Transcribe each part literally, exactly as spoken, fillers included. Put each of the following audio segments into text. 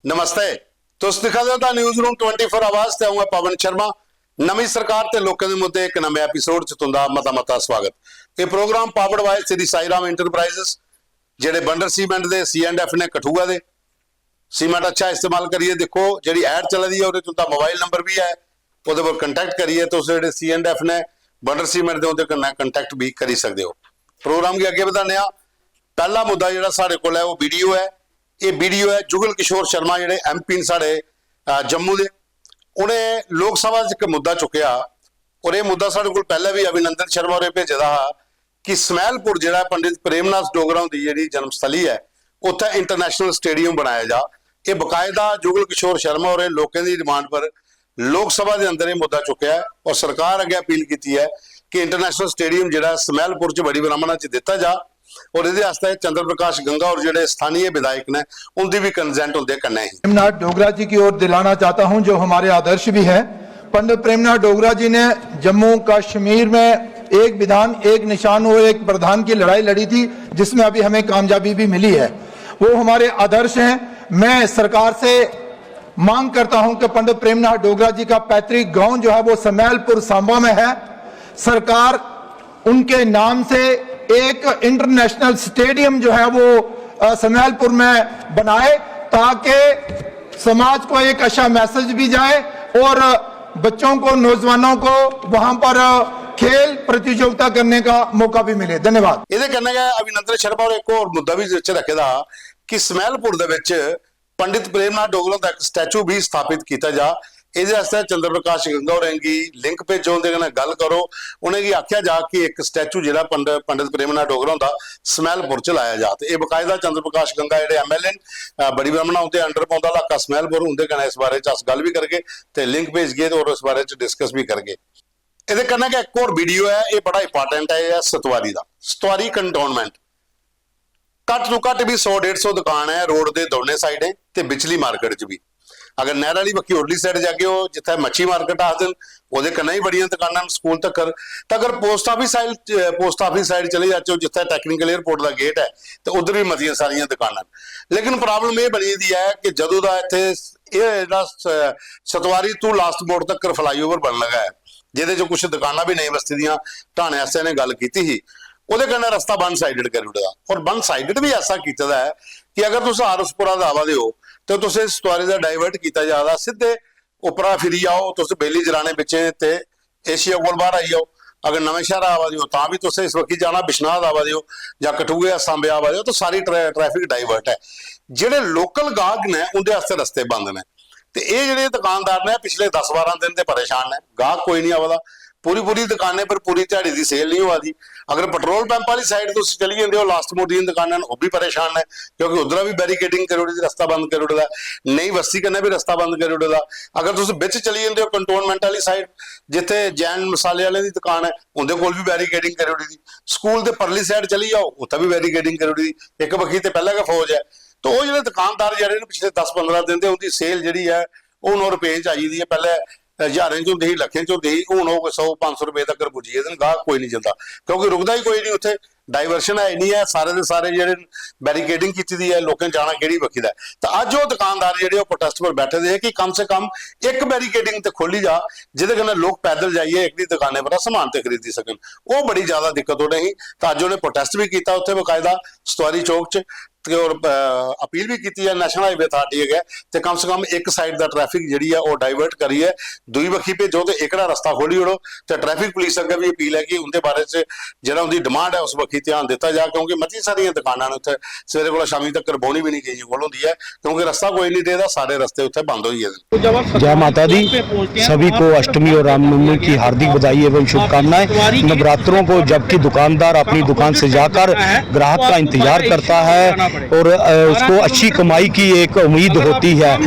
नमस्ते। तुस दिक्खा दे ओ the newsroom twenty four आवाज ते अ'ऊं आं पवन शर्मा। नमीं सरकार ते लोकें दे मुद्दे इक नमें एपिसोड च तुं'दा मता मता स्वागत। एह् programme powered by Shri Sai Ram enterprises, जेह्ड़े बंडर सीमेंट दे सी एंड एफ ने कठुआ दे। सीमेंट अच्छा इस्तेमाल करियै दिक्खो, जेह्ड़ी ऐड चला दी ऐ ओह्दे च उं'दा मोबाइल नंबर बी ऐ, ओह्दे पर कंटैक्ट करियै तुस जेह्ड़े सी एंड एफ ने बंडर सीमेंट दे उं'दे कन्नै कंटैक्ट बी करी सकदे ओ। प्रोग्राम गी अग्गें बधाने आं। पैह्ला मुद्दा जेह्ड़ा साढ़े कोल ऐ ओह् वीडियो ऐ। एह् वीडियो ऐ जुगल किशोर शर्मा, जेह्ड़े एम पी न साढ़े, अ, जम्मू दे। उ'नें लोकसभा च इक मुद्दा चुक्केआ, और एह् मुद्दा साढ़े कोल पैह्लें बी अभिनंदन शर्मा होरें भेजे दा हा कि स्मैलपुर जेह्ड़ा पंडित प्रेमनाथ डोगरा हुंदी जेह्ड़ी जन्मस्थली ऐ, उत्थै इंटरनेशनल स्टेडियम बनाया जा। एह् बकायदा जुगल किशोर शर्मा होरें लोकें दी डिमांड पर लोकसभा दे अंदर एह् मुद्दा चुक्केआ ऐ और सरकार अग्गें अपील कीती ऐ कि इंटरनेशनल स्टेडियम जेह्ड़ा स्मैलपुर च बड़ी ब्राह्मणा च दित्ता जा। और एह्दे आस्तै चंद्र प्रकाश गंगा होर जेह्ड़े स्थानीय विधायक न, उं'दी बी कंसेंट उं'दे कन्नै ही। प्रेमनाथ डोगरा जी की ओर दिलाना चाहता हूं, जो हमारे आदर्श भी हैं। पंडित प्रेमनाथ डोगरा जी ने जम्मू कश्मीर में एक विधान, एक निशान और एक प्रधान की लड़ाई लड़ी थी, जिसमें अभी हमें कामयाबी भी मिली है। वो हमारे आदर्श हैं। मैं सरकार से मांग करता हूं कि पंडित प्रेमनाथ डोगरा जी का पैतृक गांव जो है वो समैलपुर सांबा में है, सरकार उनके नाम से एक इंटरनेशनल स्टेडियम जो है वो, अ, समैलपुर में बनाए, ताकि समाज को एक अच्छा मैसेज भी जाए और बच्चों को, नौजवानों को वहां पर खेल प्रतियोगिता करने का मौका भी मिले। धन्यवाद। ਇਹਦੇ कन्नै गै अभिनंदन शर्मा होर इक होर मुद्दा बी इस च रक्खे दा कि स्मैलपुर दे बिच पंडित प्रेमनाथ डोगरा दा इक स्टैचू बी स्थापित कीता जा। एह्दे आस्तै चंद्र प्रकाश गंगा होरें गी लिंक भेजो, उं'दे कन्नै गल्ल करो, उ'नेंगी आखेआ जा कि इक स्टैचू जेह्ड़ा पंड-, पंडित प्रेमनाथ डोगरा हुंदा स्मैलपुर च लाया जा। ते एह् बकायदा चंद्र प्रकाश गंगा जेह्ड़े एम एल ए न, अ, बड़ी ब्राह्मणा उं'दे अंडर पौंदा इलाका स्मैलपुर, उं'दे कन्नै इस बारे च अस गल्ल बी करगे ते लिंक भेजगे ते होर इस बारे च डिस्कस बी करगे। एह्दे कन्नै गै इक होर वीडियो ऐ, एह् बड़ा इंपॉर्टेंट ऐ, एह् ऐ सतवारी दा, सतवारी कंटोनमेंट। घट्ट तो घट्ट बी सौ डेढ़ सौ दुकान ऐ रोड दे दौनें साइडें ते बिचली मार्केट च बी। अगर नैह्रा आह्ली बक्खी उरली साइड जागे ओ, जित्थै मच्छी मार्केट आखदे न, ओह्दे कन्नै बी बड़ियां दुकानां न स्कूल तक्कर। ते अगर post office side, post office side चले जाचै, जित्थै टेक्निकल एयरपोर्ट दा गेट ऐ, ते उद्धर बी मतियां सारियां दुकानां न। लेकिन प्रॉब्लम एह् बनी दी ऐ कि जदूं दा इत्थै एह् जेह्ड़ा स-, सतवारी तू लास्ट मोड़ तक्कर फ्लाईओवर बनन लगा ऐ, जेह्दे च कुछ दुकानां बी नेईं बस्ती दियां, ढाने आस्तै इ'नें गल्ल कीती ही, ओह्दे कन्नै रस्ता वन साइडेड करी ओड़े दा। और वन साइडेड बी ऐसा कीते दा ऐ कि अगर तुस आरएसपुरा दा आवा दे ओ ते तुसें सतवारी दा डाइवर्ट कीता जा दा, सिद्धे उप्परा फिरी आओ तुस बेली जराने बिच्चें ते एशिया कोल बाहर आई जाओ। अगर नमें शैह्रा आवा दे ओ तां बी तुसें इस बक्खी जाना, बिश्नाह दा आवा दे ओ जां कठुए, सांबे आवा दे ओ, तो सारी ट्रै-, ट्रैफिक डाइवर्ट ऐ। जेह्ड़े लोकल गाहक न उं'दे आस्तै रस्ते बंद न। ते एह् जेह्ड़े दुकानदार न पिछले दस बारां दिन ते परेशान न, गाहक कोई निं आवा दा, पूरी पूरी दुकानें पर पूरी ध्याड़ी दी सेल निं होआ दी। अगर पेट्रोल पंप आह्ली साइड तुस चली जंदे ओ, लास्ट मोड़ दियां दुकानां न, ओह् बी परेशान न, क्योंकि उद्धरा बी बैरिकेडिंग करी ओड़ी दी, रस्ता बंद करी ओड़े दा, नई बस्ती कन्नै बी रस्ता बंद करी ओड़े दा। अगर तुस बिच चली जंदे ओ कंटोनमेंट आह्ली साइड, जित्थै जैन मसाले आह्लें दी दुकान ऐ, उं'दे कोल बी बैरिकेडिंग करी ओड़ी दी। स्कूल दे परली साइड चली जाओ, उत्थै बी बैरिकेडिंग करी ओड़ी दी। इक बक्खी ते पैह्लें गै फौज ऐ, ते ओह् जेह्ड़े दुकानदार जेह्ड़े न, पिछले दस पंदरां दिन ते उं'दी सेल जेह्ड़ी ऐ, ओह् हून ओह् रपें च आई दी ऐ। पैह्लें ज्हारें च होंदी ही, लक्खें च होंदी ही, हून ओह् कोई सौ पंज सौ रपेऽ तक्कर पुज्जी गेदे न। गाह्क कोई निं जंदा, क्योंकि रुकदा ही कोई निं उत्थै। डाइवर्शन है निं ऐ, सारे दे सारे जेह्ड़े न, बैरिकेडिंग कीती दी ऐ, लोकें जाना केह्ड़ी बक्खी दा ऐ। ते अज्ज ओह् दुकानदार जेह्ड़े ओह् प्रोटेस्ट पर बैठे दे हे कि कम से कम इक बैरिकेडिंग ते खोह्ल्ली जा, जेह्दे कन्नै लोक पैदल जाइयै एह्कड़ी दुकानें परा समान ते खरीदी सकन। ओह् बड़ी ज्यादा दिक्कत उ'नें ही। ते अज्ज उ'नें प्रोटेस्ट बी कीता उत्थै बकायदा सतवारी चौक च, ते होर, अ, अपील बी कीती ऐ नैशनल हाईवे अथार्टी अग्गै, ते कम से कम इक साइड दा ट्रैफिक जेह्ड़ी ऐ ओह् डाइवर्ट करियै दूई बक्खी भेजो ते एह्कड़ा रस्ता खोह्ल्ली ओड़ो। ते ट्रैफिक पुलिस अग्गै बी अपील ऐ कि उं'दे बारे च जेह्ड़ा उं'दी डिमांड ऐ उस बक्खी ध्यान दित्ता जा, क्योंकि मतियां सारियां दुकानां न उत्थै सवेरे कोला शामीं तक्कर बौह्नी बी निं केइयें कोल होंदी ऐ, क्योंकि रस्ता कोई निं रेह्दा, सारे रस्ते उत्थै बंद होई गेदे न। जय माता दी, सभी को अष्टमी और रामनवमी की हार्दिक बधाई एवं शुभकामनाएं। नवरात्रों को जबकि दुकानदार अपनी दुकान से जाकर ग्राहक का इंतजार करता है और, अ, उसको अच्छी कमाई की एक उम्मीद होती है,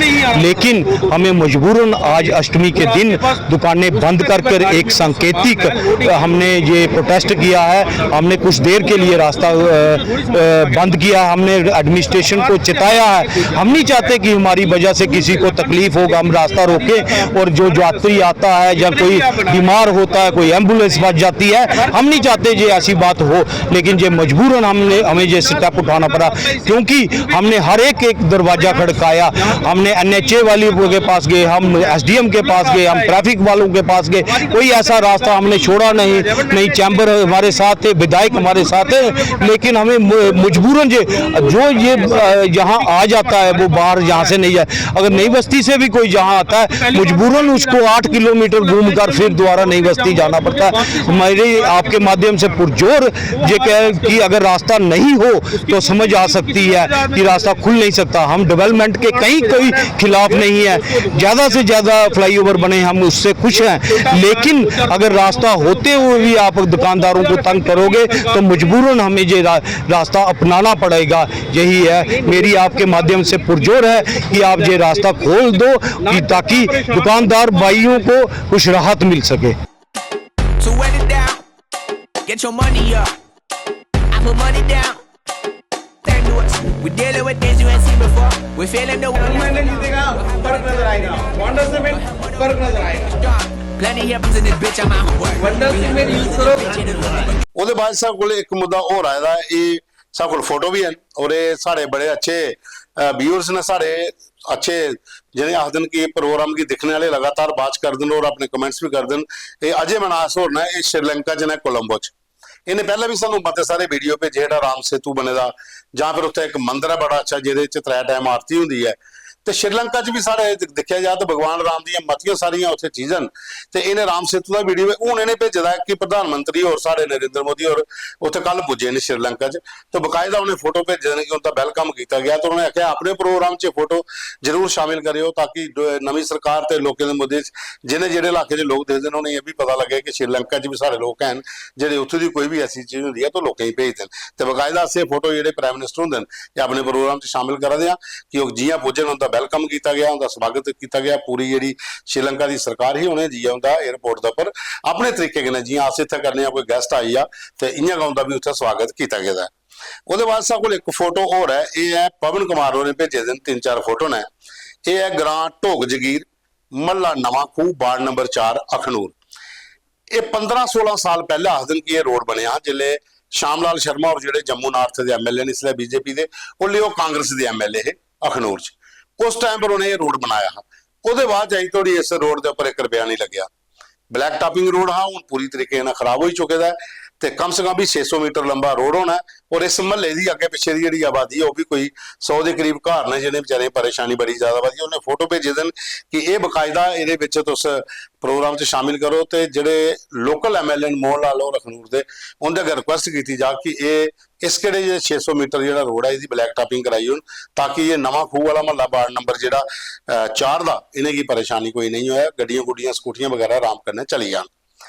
लेकिन हमें मजबूरन आज अष्टमी के दिन दुकानें बंद कर कर एक सांकेतिक, अ, हमने ये प्रोटेस्ट किया है। हमने कुछ देर के लिए रास्ता अ, अ, बंद किया, हमने एडमिनिस्ट्रेशन को चेताया है। हम नहीं चाहते कि हमारी वजह से किसी को तकलीफ होगा, हम रास्ता रोकें। और जो यात्री आता है या कोई बीमार होता है, कोई एम्बुलेंस फंस जाती है, हम नहीं चाहते ये ऐसी बात हो, लेकिन ये मजबूरन हमने हमें ये स्टेप उठाना पड़ा, क्योंकि हमने हर एक एक दरवाजा खड़काया। हमने एनएचए वाले के पास गए, हम एसडीएम के पास गए, हम ट्रैफिक वालों के पास गए, कोई ऐसा रास्ता हमने छोड़ा नहीं। नहीं, चैम्बर हमारे साथ थे, विधायक हमारे साथ थे, लेकिन हमें मु- मजबूरन जे जो ये अ, यहाँ आ जाता है, वो बाहर यहाँ से नहीं जाए। अगर नई बस्ती से भी कोई यहाँ आता है, मजबूरन उसको आठ किलोमीटर घूमकर फिर दोबारा नई बस्ती जाना पड़ता है। मेरे आपके माध्यम से पुरजोर ये कह कि अगर रास्ता नहीं हो तो समझ आ सकती है कि रास्ता खुल नहीं सकता। हम डेवलपमेंट के कहीं कोई खिलाफ नहीं है, ज़्यादा से ज़्यादा फ्लाईओवर बने, हम उससे खुश हैं, लेकिन अगर रास्ता होते हुए भी आप दुकानदारों को तंग करोगे तो मजबूरन हमें ये रा, रास्ता अपनाना पड़ेगा। यही है मेरी आपके माध्यम से पुरजोर है कि आप ये रास्ता खोल दो कि ताकि दुकानदार भाइयों को कुछ राहत मिल सके। So wet it down, get your money up. I put money down. Thank you. We're dealing with things you ain't seen before. We're feeling the मैंने जीतेगा, फर्क नजर आएगा। वंडर सीमेंट, फर्क नजर आएगा। Plenty happens in this bitch, I'm out of work. Wonder cement use करो। ਉਹਦੇ ਬਾਅਦ ਸਾਡੇ ਕੋਲ ਇੱਕ ਮੁੱਦਾ ਹੋਰ ਆਇਆ ਦਾ, ਇਹ ਸਾਡੇ ਕੋਲ ਫੋਟੋ ਵੀ ਹੈ ਔਰ ਇਹ ਸਾਡੇ ਬੜੇ ਅੱਛੇ ਵਿਊਅਰਸ ਨੇ, ਸਾਡੇ ਅੱਛੇ ਜਿਹੜੇ ਆਖਦੇ ਨੇ ਕਿ ਇਹ ਪ੍ਰੋਗਰਾਮ ਕੀ ਦੇਖਣ ਵਾਲੇ ਲਗਾਤਾਰ ਵਾਚ ਕਰਦੇ ਨੇ ਔਰ ਆਪਣੇ ਕਮੈਂਟਸ ਵੀ ਕਰਦੇ ਨੇ। ਇਹ ਅਜੇ ਮਨਾਸ ਹੋਰ ਨੇ, ਇਹ ਸ਼੍ਰੀਲੰਕਾ ਚ ਨੇ, ਕੋਲੰਬੋ ਚ। ਇਹਨੇ ਪਹਿਲਾਂ ਵੀ ਸਾਨੂੰ ਮਤੇ ਸਾਰੇ ਵੀਡੀਓ ਭੇਜੇ, ਜਿਹੜਾ ਰਾਮ ਸੇਤੂ ਬਣੇ ਦਾ, ਜਾਂ ਫਿਰ ਉੱਥੇ ਇੱਕ ਮੰਦਿਰ ਹੈ ਬੜਾ ਅੱਛਾ, ਜਿਹਦੇ ਚ ਤ੍ਰੈ ਟਾਈਮ ਆਰਤੀ ਹੁੰਦੀ ਹੈ। ਤੇ ਸ਼੍ਰੀਲੰਕਾ ਚ ਵੀ ਸਾਡੇ ਦੇਖਿਆ ਜਾ ਤਾਂ ਭਗਵਾਨ ਰਾਮ ਦੀਆਂ ਮਤੀਆਂ ਸਾਰੀਆਂ ਉੱਥੇ ਚੀਜ਼ਾਂ ਨੇ। ਤੇ ਇਹਨੇ ਰਾਮ ਸੇਤੂ ਦਾ ਵੀਡੀਓ, ਹੁਣ ਇਹਨੇ ਭੇਜਦਾ ਕਿ ਪ੍ਰਧਾਨ ਮੰਤਰੀ ਔਰ ਸਾਡੇ ਨਰਿੰਦਰ ਮੋਦੀ ਔਰ ਉੱਥੇ ਕੱਲ ਪੁੱਜੇ ਨੇ ਸ਼੍ਰੀਲੰਕਾ ਚ। ਤੇ ਬਕਾਇਦਾ ਉਹਨੇ ਫੋਟੋ ਭੇਜੇ ਨੇ ਕਿ ਉਹਦਾ ਵੈਲਕਮ ਕੀਤਾ ਗਿਆ। ਤੇ ਉਹਨੇ ਆਖਿਆ ਆਪਣੇ ਪ੍ਰੋਗਰਾਮ ਚ ਫੋਟੋ ਜ਼ਰੂਰ ਸ਼ਾਮਿਲ ਕਰਿਓ, ਤਾਂ ਕਿ ਦ- ਨਵੀਂ ਸਰਕਾਰ ਤੇ ਲੋਕਾਂ ਦੇ ਮੁੱਦੇ ਚ ਜਿਹਨੇ ਜਿਹੜੇ ਇਲਾਕੇ ਚ ਲੋਕ ਦੇਖਦੇ ਨੇ, ਉਹਨੇ ਇਹ ਵੀ ਪਤਾ ਲੱਗੇ ਕਿ ਸ਼੍ਰੀਲੰਕਾ ਚ ਵੀ ਸਾਡੇ ਲੋਕ ਹਨ, ਜਿਹੜੇ ਉੱਥੇ ਦੀ ਕੋਈ ਵੀ ਐਸੀ ਚੀਜ਼ ਹੁੰਦੀ ਹੈ ਤਾਂ ਲੋਕਾਂ ਹੀ ਭੇਜਦੇ ਨੇ। ਤੇ ਬਕਾਇਦਾ ਅਸੀਂ ਫੋਟੋ ਜਿਹੜੇ ਪ੍ਰਾਈਮ ਮਿਨਿਸਟਰ ਹੁੰਦੇ ਨੇ, ਇਹ ਆਪਣੇ ਪ੍ਰੋਗਰਾਮ ਚ ਸ਼ਾਮਿਲ ਕਰਦੇ ਆ ਕਿ ਉਹ ਜੀਆਂ ਪੁੱਜੇ ਨੇ, ਉਹਦਾ ਵੈਲਕਮ ਕੀਤਾ ਗਿਆ, ਉਹਦਾ ਸਵਾਗਤ ਕੀਤਾ ਗਿਆ। ਪੂਰੀ ਜਿਹੜੀ ਸ਼੍ਰੀਲੰਕਾ ਦੀ ਸਰਕਾਰ ਹੀ ਉਹਨੇ ਜੀਆਂ ਉਹਦਾ ਏਅਰਪੋਰਟ ਦੇ ਉੱਪਰ ਆਪਣੇ ਤਰੀਕੇ ਨਾਲ, ਜੀਆਂ ਅਸੀਂ ਇੱਥੇ ਕਰਨੇ ਆ, ਕੋਈ ਗੈਸਟ ਆਈ ਆ, ਤੇ ਇਆਂ ਦਾ ਉਹਦਾ ਵੀ ਉੱਥੇ ਸਵਾਗਤ ਕੀਤਾ ਗਿਆ। ਉਹਦੇ ਬਾਅਦ ਸਾਡੇ ਕੋਲ ਇੱਕ ਫੋਟੋ ਹੋਰ ਹੈ, ਇਹ ਹੈ ਪਵਨ ਕੁਮਾਰ ਹੋਰਾਂ ਨੇ ਭੇਜੇ ਦੇ ਨੇ, ਤਿੰਨ ਚਾਰ ਫੋਟੋ ਨੇ। ਇਹ ਹੈ ਗ੍ਰਾਮ ਢੋਕ ਜਗੀਰ, ਮਹੱਲਾ ਨਵਾਂ ਖੂਹ, ਵਾਰਡ ਨੰਬਰ ਚਾਰ, ਅਖਨੂਰ। ਇਹ ਪੰਦਰਾਂ ਸੋਲਾਂ ਸਾਲ ਪਹਿਲਾਂ ਆਖਦੇ ਨੇ ਕਿ ਇਹ ਰੋਡ ਬਣਿਆ, ਜਿਲੇ ਸ਼ਾਮ ਲਾਲ ਸ਼ਰਮਾ ਔਰ ਜਿਹੜੇ ਜੰਮੂ ਨਾਰਥ ਦੇ ਐਮਐਲਏ ਨੇ, ਇਸ ਵੇਲੇ ਬੀਜੇਪੀ ਦੇ, ਉਹ ਲਈ ਉਹ ਕਾਂਗਰਸ ਦੇ ਐਮਐਲਏ ਹੈ ਅਖਨੂਰ ਚ। ਉਸ ਟਾਈਮ ਪਰ ਉਹਨੇ ਇਹ ਰੋਡ ਬਣਾਇਆ ਹੈ। ਉਹਦੇ ਬਾਅਦ ਜਾਈ ਥੋੜੀ ਇਸ ਰੋਡ ਦੇ ਉੱਪਰ ਇੱਕ ਰੁਪਿਆ ਨਹੀਂ ਲੱਗਿਆ। ਬਲੈਕ ਟਾਪਿੰਗ ਰੋਡ ਹਾਂ, ਹੁਣ ਪੂਰੀ ਤਰੀਕੇ ਨਾਲ ਖਰਾਬ ਹੋਈ ਚੁੱਕੇ ਦਾ ਹੈ। ਤੇ ਕਮ ਸੇ ਕਮ ਵੀ ਛੇ ਸੌ ਮੀਟਰ ਲੰਬਾ ਰੋਡ ਹੋਣਾ ਹੈ। ਔਰ ਇਸ ਮਹੱਲੇ ਦੀ ਅੱਗੇ ਪਿੱਛੇ ਦੀ ਜਿਹੜੀ ਆਬਾਦੀ ਹੈ, ਉਹ ਵੀ ਕੋਈ ਸੌ ਦੇ ਕਰੀਬ ਘਰ ਨੇ, ਜਿਹਨੇ ਵਿਚਾਰੇ ਪਰੇਸ਼ਾਨੀ ਬੜੀ ਜ਼ਿਆਦਾ ਵਧੀ। ਉਹਨੇ ਫੋਟੋ ਭੇਜੇ ਦਿਨ ਕਿ ਇਹ ਬਕਾਇਦਾ ਇਹਦੇ ਵਿੱਚ ਤੁਸੀਂ ਪ੍ਰੋਗਰਾਮ 'ਚ ਸ਼ਾਮਿਲ ਕਰੋ ਤੇ ਜਿਹੜੇ ਲੋਕਲ ਐਮਐਲਏ ਨੇ ਮੋਹਨ ਲਾਲ ਔਰ ਅਖਨੂਰ ਦੇ, ਉਹਦੇ ਅੱਗੇ ਰਿਕੁਐਸਟ ਕੀਤੀ ਜਾ ਕਿ ਇਹ ਇਸ ਕਿਹੜੇ ਜੇ ਛੇ ਸੌ ਮੀਟਰ ਜਿਹੜਾ ਰੋਡ ਹੈ, ਇਹਦੀ ਬਲੈਕ ਟਾਪਿੰਗ ਕਰਾਈ ਹੋਣ, ਤਾਂ ਕਿ ਇਹ ਨਵਾਂ ਖੂਹ ਵਾਲਾ ਮਹੱਲਾ, ਵਾਰਡ ਨੰਬਰ ਜਿਹੜਾ ਅਹ, ਚਾਰ ਦਾ, ਇਹਨੇ ਕੀ ਪਰੇਸ਼ਾਨੀ ਕੋਈ ਨਹੀਂ ਹੋਇਆ। ਗੱਡੀਆਂ ਗੁੱਡੀਆਂ, ਸਕੂਟੀਆਂ ਵਗੈਰਾ ਆਰਾਮ ਕਰਨੇ ਚਲੀ ਜਾਣ।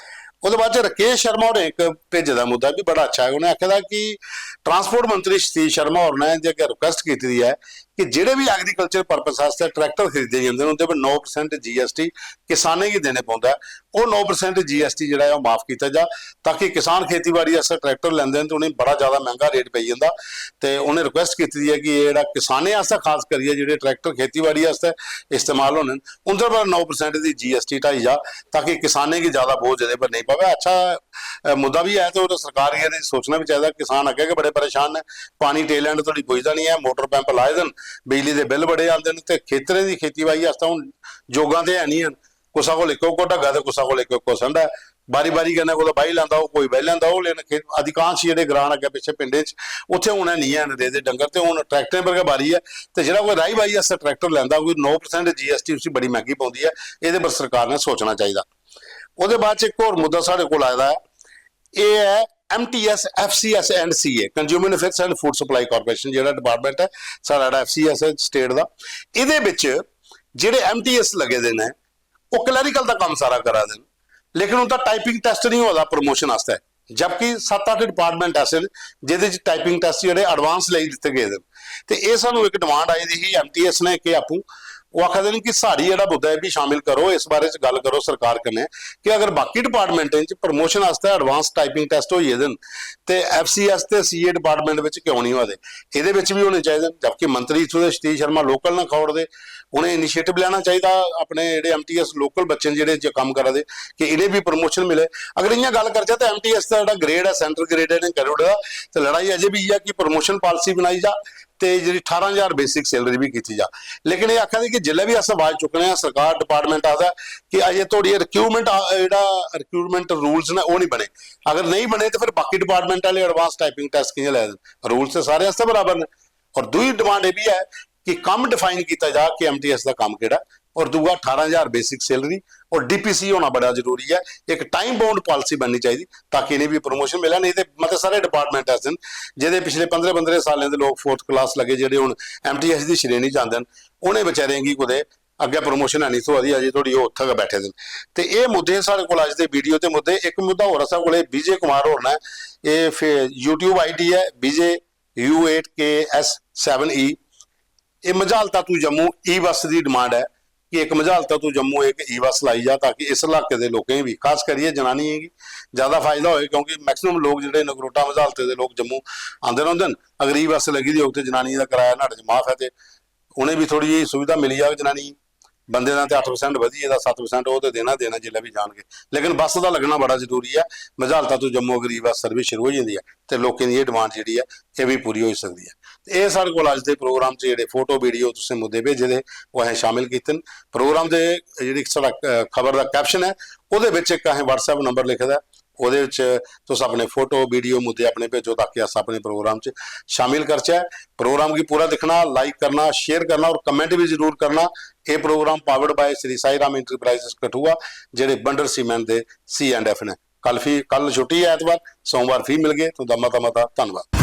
ਉਹਦੇ ਬਾਅਦ ਚ ਰਕੇਸ਼ ਸ਼ਰਮਾ ਹੋਰੇ ਇੱਕ ਭੇਜੇ ਦਾ ਮੁੱਦਾ ਵੀ ਬੜਾ ਅੱਛਾ ਹੈ। ਉਹਨੇ ਆਖਿਆ ਦਾ ਕਿ ਟਰਾਂਸਪੋਰਟ ਮੰਤਰੀ ਸਤੀਸ਼ ਸ਼ਰਮਾ ਹੋਰਾਂ ਨੇ ਜੇ ਅੱਗੇ ਰਿਕੁਐਸਟ ਕੀਤੀ ਦੀ ਹੈ ਕਿ ਜਿਹੜੇ ਵੀ ਐਗਰੀਕਲਚਰ ਪਰਪਸ ਵਾਸਤੇ ਟਰੈਕਟਰ ਖਰੀਦੇ ਜਾਂਦੇ ਨੇ, ਉਹਦੇ 'ਤੇ ਨੌ ਪਰਸੈਂਟ ਜੀਐਸਟੀ ਕਿਸਾਨਾਂ ਕੀ ਦੇਣੇ ਪੈਂਦਾ ਹੈ, ਉਹ ਨੌ ਪਰਸੈਂਟ ਜੀਐਸਟੀ ਜਿਹੜਾ ਹੈ ਉਹ ਮਾਫ ਕੀਤਾ ਜਾ, ਤਾਂ ਕਿ ਕਿਸਾਨ ਖੇਤੀਬਾੜੀ ਵਾਸਤੇ ਟਰੈਕਟਰ ਲੈਂਦੇ ਨੇ ਤੇ ਉਹਨੇ ਬੜਾ ਜ਼ਿਆਦਾ ਮਹਿੰਗਾ ਰੇਟ ਪਈ ਜਾਂਦਾ। ਤੇ ਉਹਨੇ ਰਿਕੁਐਸਟ ਕੀਤੀ ਹੈ ਕਿ ਇਹ ਜਿਹੜਾ ਕਿਸਾਨਾਂ ਵਾਸਤੇ ਖਾਸ ਕਰੀਏ ਜਿਹੜੇ ਟਰੈਕਟਰ ਖੇਤੀਬਾੜੀ ਵਾਸਤੇ ਇਸਤੇਮਾਲ ਹੋਣੇ ਨੇ, ਉਹਨਾਂ 'ਤੇ ਨੌ ਪਰਸੈਂਟ ਦੀ ਜੀਐਸਟੀ ਢਾਈ ਜਾ, ਤਾਂ ਕਿ ਕਿਸਾਨਾਂ ਕੀ ਜ਼ਿਆਦਾ ਬੋਝ ਇਹਦੇ ਪਰ ਨਹੀਂ ਪਵੇ। ਅੱਛਾ ਅ, ਮੁੱਦਾ ਵੀ ਹੈ ਤੇ ਉਹ ਤਾਂ ਸਰਕਾਰ ਇਹਦੇ 'ਚ ਸੋਚਣਾ ਵੀ ਚਾਹੀਦਾ। ਕਿਸਾਨ ਅੱਗੇ ਕਿ ਬੜੇ ਪਰੇਸ਼ਾਨ ਨੇ, ਪਾਣੀ ਟੇਲ ਐਂਡ ਤੋਂ ਪੁੱਜਦਾ ਨਹੀਂ ਹੈ, ਮੋਟਰ ਪੰਪ ਲਾਏ ਦੇਣ, ਬਿਜਲੀ ਦੇ ਬਿੱਲ ਬੜੇ ਆਉਂਦੇ ਨੇ ਤੇ ਖੇਤਰਾਂ ਦੀ ਖੇਤੀਬਾੜੀ ਵਾਸਤੇ ਹੁਣ ਜੋਗਾਂ ਤੇ ਹੈ ਨਹੀਂ ਹਨ। ਕੁਸਾ ਕੋਲ ਇੱਕੋ ਇੱਕੋ ਢੱਗਾ ਤੇ ਕੁਸਾ ਕੋਲ ਇੱਕੋ ਇੱਕੋ ਸੰਡਾ ਹੈ। ਬਾਰੀ ਬਾਰੀ ਕਹਿੰਦਾ ਕੋਈ ਬਾਈ ਲੈਂਦਾ, ਉਹ ਕੋਈ ਬਾਈ ਲੈਂਦਾ, ਉਹ ਲੈਣ ਖੇਤ ਅਧਿਕਾਂਸ਼ ਜਿਹੜੇ ਗ੍ਰਾਮ ਅੱਗੇ ਪਿੱਛੇ ਪਿੰਡੇ 'ਚ, ਉੱਥੇ ਹੁਣ ਨਹੀਂ ਹੈ ਰੇ ਦੇ ਡੰਗਰ, ਤੇ ਹੁਣ ਟਰੈਕਟਰਾਂ ਵਰਗਾ ਬਾਰੀ ਹੈ। ਤੇ ਜਿਹੜਾ ਕੋਈ ਰਾਈ ਬਾਈ ਅਸ ਟਰੈਕਟਰ ਲੈਂਦਾ, ਕੋਈ ਨੌ ਪਰਸੈਂਟ ਜੀਐਸਟੀ ਉਸੀ ਬੜੀ ਮਹਿੰਗੀ ਪਾਉਂਦੀ ਹੈ। ਇਹਦੇ ਪਰ ਸਰਕਾਰ ਨੇ ਸੋਚਣਾ ਚਾਹੀਦਾ। ਉਹਦੇ ਬਾਅਦ ਚ ਇੱਕ ਹੋਰ ਮੁੱਦਾ ਸਾਡੇ ਕੋਲ ਆਇਆ ਹੈ, ਇਹ ਹੈ MTS, FCS and CA, consumer affairs and food supply corporation ਜਿਹੜਾ ਡਿਪਾਰਟਮੈਂਟ ਹੈ, ਸਾਡਾ ਐਫਸੀਐਸ ਹੈ ਸਟੇਟ ਦਾ। ਇਹਦੇ ਵਿੱਚ ਜਿਹੜੇ ਐਮਟੀਐਸ ਲੱਗੇ ਦੇ ਨੇ, ਉਹ ਕਲੈਰੀਕਲ ਦਾ ਕੰਮ ਸਾਰਾ ਕਰਾ ਦੇ ਨੇ, ਲੇਕਿਨ ਉਹਦਾ ਟਾਈਪਿੰਗ ਟੈਸਟ ਨਹੀਂ ਹੋਦਾ ਪ੍ਰੋਮੋਸ਼ਨ ਵਾਸਤੇ। ਜਦਕਿ ਸੱਤ ਅੱਠ ਡਿਪਾਰਟਮੈਂਟ ਐਸੇ ਨੇ ਜਿਹਦੇ ਚ ਟਾਈਪਿੰਗ ਟੈਸਟ ਜਿਹੜੇ ਐਡਵਾਂਸ ਲਈ ਦਿੱਤੇ ਗਏ ਨੇ। ਤੇ ਇਹ ਸਾਨੂੰ ਇੱਕ ਡਿਮਾਂਡ ਆਈ ਦੀ ਸੀ ਐਮਟੀਐਸ ਨੇ ਕਿ ਆਪੂ ओह् आखा दे न कि साढ़ी जेह्ड़ा मुद्दा ऐ, एह् बी शामिल करो, इस बारे च गल्ल करो सरकार कन्नै कि अगर बाकी डिपार्टमेंटें च प्रमोशन आस्तै एडवांस टाइपिंग टैस्ट होई गेदे न ते एफसीएस ते सीए डिपार्टमेंट बिच क्यों नहीं होआ दे, एह्दे बिच बी होने चाहिदे न। जबकि मंत्री इत्थूं दे सतीश शर्मा लोकल न खौड़ दे, उ'नें इनिशिएटिव लैना चाहिदा अपने जेह्ड़े एमटीएस लोकल बच्चे न जेह्ड़े च कम्म करा दे, कि इ'नें बी प्रमोशन मिले। अगर इ'यां गल्ल करचै ते एमटीएस दा जेह्ड़ा ग्रेड ऐ, सेंट्रल ग्रेड इ'नें करी ओड़े दा, ते लड़ाई अजें बी इ'यै कि प्रमोशन पालिसी बनाई जा ते जेह्ड़ी ठारां ज्हार बेसिक सैलरी बी कीती जा। लेकिन एह् आखा दे कि जिसलै बी अस आवाज चुक्कने आं, सरकार डिपार्टमेंट आखदा कि अजें धोड़ी रिक्रूटमेंट जेह्ड़ा रिक्रूटमेंट रूल्स न ओह् नहीं बने। अगर नहीं बने ते फिर बाकी डिपार्टमेंट आह्ले एडवांस टाइपिंग टैस्ट कि'यां लै दे? रूल्स ते सारे आस्तै बराबर न। और दूई डिमांड एह् बी ऐ कि कम्म डिफाइन कीता जा कि एमटीएस दा कम्म केह्ड़ा ऐ, और दूआ ठारां ज्हार बेसिक सैलरी और डीपीसी होना बड़ा जरूरी ऐ। इक टाइम बाउंड पालिसी बननी चाहिदी ताकि इ'नें बी प्रमोशन मिलै। नेईं ते मते सारे डिपार्टमेंट ऐसे न जेह्दे पिछले पंदरें पंदरें सालें दे लोक फोर्थ क्लास लग्गे, जेह्ड़े हून एमटीएस दी श्रेणी च आंदे न, उ'नें बेचारें गी कुतै अग्गें प्रमोशन है नहीं थ्होआ दी, अजें धोड़ी ओह् उत्थै गै बैठे दे न। ते एह् मुद्दे साढ़े कोल अज्ज दे वीडियो ते मुद्दे। इक मुद्दा होर असें कोले विजय कुमार होर न, एह् फे-, YouTube आईडी ऐ विजय यू एट के एस सैवन ई। एह् मझालता तू जम्मू ई बस दी डिमांड ऐ कि इक मझालता तू जम्मू इक ई बस लाई जा, ताकि इस इलाके दे लोकें गी बी, खास करियै जनानियें गी, ज्यादा फायदा होए, क्योंकि मैक्सिमम लोक जेह्ड़े नगरोटा मझालते दे लोक जम्मू आंदे रौंह्दे न। अगर ई बस लग्गी दी होग ते जनानियें दा कराया न्हाड़े च माफ ऐ, ते उ'नें बी थोह्ड़ी जेही सुविधा मिली जाग जनानियें गी। बंदे दा ते अट्ठ परसेंट बधी गेदा, सत्त परसेंट ओह् ते देना देना जिसलै बी जान गे। लेकिन बस दा लग्गना बड़ा जरूरी ऐ। मझालता तू जम्मू अगर ई बस सर्विस शुरू होई जंदी ऐ ते लोकें दी एह् डिमांड जेह्ड़ी ऐ, एह् बी पूरी होई सकदी ऐ। ते एह् साढ़े कोल अज्ज दे प्रोग्राम च जेह्ड़े फोटो वीडियो तुसें मुद्दे भेजे दे, ओह् असें शामिल कीते न। प्रोग्राम दे जेह्ड़ी साढ़ा, अ, खबर दा कैप्शन ऐ, ओह्दे बिच इक असें WhatsApp नंबर लिखे दा ऐ, ओह्दे बिच तुस अपने फोटो वीडियो मुद्दे अपने भेजो, ताकि अस अपने प्रोग्राम च शामिल करचै। प्रोग्राम गी पूरा दिक्खना, लाइक करना, शेयर करना और कमेंट बी जरूर करना। एह् programme powered by Shri Sai Ram enterprises Kathua, जेह्ड़े बंडर सीमेंट दे सी एंड एफ न। कल फ्ही, कल छुट्टी ऐ ऐतवार, सोमवार फ्ही मिलगे। तुं'दा मता मता धन्नवाद।